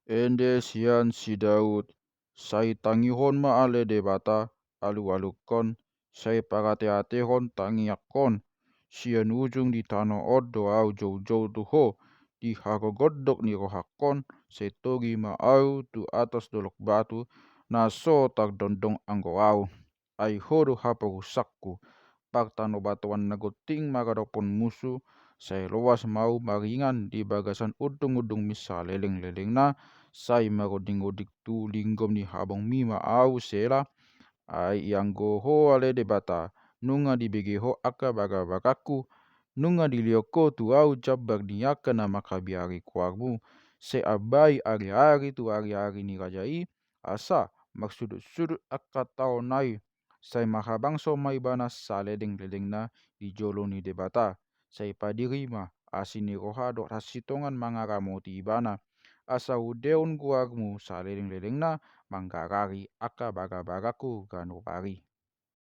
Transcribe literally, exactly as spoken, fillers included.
Ende sian si Daud. Sai tangihon ma ale Debata alualuhon, sai parateatehon tangiangkon. Sian ujung ni tano on do ahu joujou tu ho, di hagogondok ni rohangkon, sai togi ma ahu tu atas dolok batu, na so tardondong anggo ahu. Ai ho do haporusangku. Partanobatoan na gonting maradophon musu, sai loas ma ahu maringan di bagasan undungundung mi salelenglelengna, sai marondingronding tu lingom ni habong mi ma ahu sela. Ai ianggo ho ale Debata, nunga dibege ho angka bagabagangku, nunga dilehon ho tu ahu jambar ni angka na manghabiari goarmu, sai ambai ariari tu ariari ni raja i, asa marsudutsudut angka taon na i, sai marhabangso ma ibana salelenglelengna di jolo ni Debata, sai padiri ma asi ni roha dohot hasitongan mangaramoti ibana, asa hudeon goarmu salelenglelengna manggarari angka bagabagangku ganup ari.